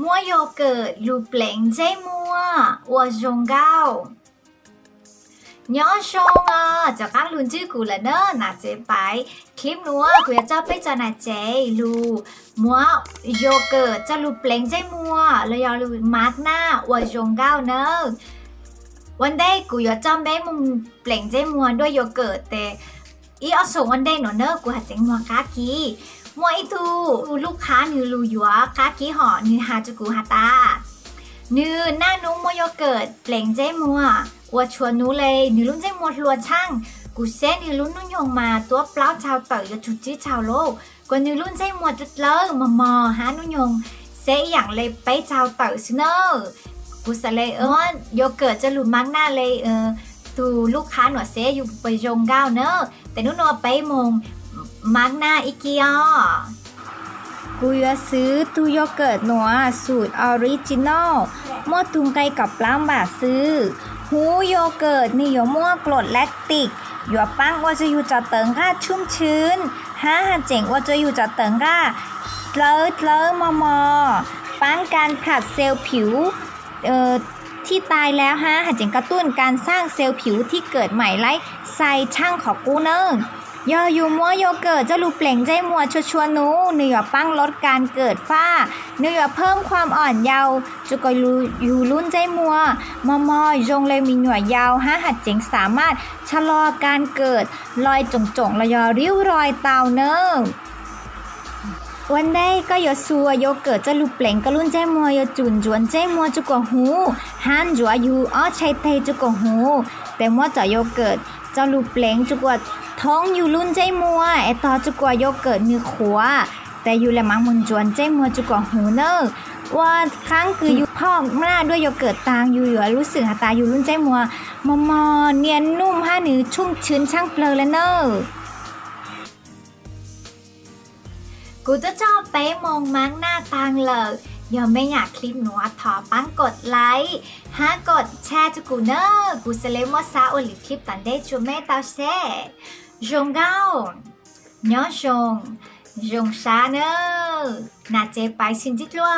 Muab yogurt lug pleev ntsej muag ua zoo nkauj. Nyob zoo os, rov qaab lug ntsib kuv lawm na. Nam tsev paiv, clip nuav kuv yuav coj peb tsoom nam tsev lug muab yogurt coj lug pleev ntsej muag los yog lug mav naj ua zoo nkauj nawb. Ua ntej kuv yuav coj peb moog pleev ntsej muag duab yogurt tes ib ob xyoos ua ntej nuav nawb kuv has tseev muag qab kib. Muaj ib tug lub qhab nwg lug yuav qab kib hom nwg has rua kuv has tas nwg naj nub muab yogurt pleev ntsej muag ua tshua nub le, nwg lub ntsej muag hlua tshaaj. Kuv saib nwg lub nub nyoog mas tuab plaub tsau tawm yuav tsug tsib tsau lauj, kuas nwg lub ntsej muag dlawb dlawb mos mos hab nub nyoog saib ib yaam le peb tsau tawm xwb nawb. Kuv xaav le muab yogurt coj lug mav naj le tug lub qhab nuav saib yuav puas zoo nkauj nawb. Tes nub nuav peb moog mav naj ib kis os. Kuv yuav xwv tug yogurt nuav xum original, muaj tug nqe kaum plaub npam xwb. Huv yogurt nwg yuav muaj กรดแลคติก yuav paab ua rua yug tsov tawv nqaj ชุ่มชื้น hab has tseem ua rua yug tsov tawv nqaj dlawb dlawb mos mos, ป้องกันผลัดเซลล์ผิวที่ตายแล้ว hab has tseem กระตุ้นการสร้างเซลล์ผิวที่เกิดใหม่ และใส่ช่างขอกู้ nawb. Yog yug muab yogurt coj lug pleev ntsej muag tshua tshua nub, nwg yuav ป้องกันการเกิดฝ้า, nwg yuav เพิ่มความอ่อนเยาว์ rua kuas yug lub ntsej muag mos mos zoo le me nyuam yaus hab has tseem สามารถชะลอการเกิดรอยจ่งๆ los yog ริ้วรอย tau nawb. Ua ntej koj yuav xuas yogurt coj lug pleev, koj lub ntsej muag yuav tsum ntsuav ntsej muag rua kuas huv, hab ntsuav yug ob tshai teg rua kuas huv, tes muab cov yogurt coj lug pleev rua kuas thoob yug lub ntsej muag es tog rua kuas yogurt nwg qhuav, tes yug le maam moog ntsuav ntsej muag rua kuas huv nawb. Ua qaab kws yug phoj naj duab yogurt taag, yug yuav lub xwm has tas yug lub ntsej muag mos mos niam num hab nwg ชุ่มชื้น tshaaj plawg le nawb. Kuv tub coj peb moog mav naj taag lawm. Yog mej nyaam clip nuav thov paab กดไลค์ hab กดแชร์ rua kuv nawb. Kuv xaav le muab xav ua lwm clip tom ntej rua mej tau saib. Zoo nkauj, nyob zoo, zoo sab nawb. Nam tsev paiv, sib ntsib dlua.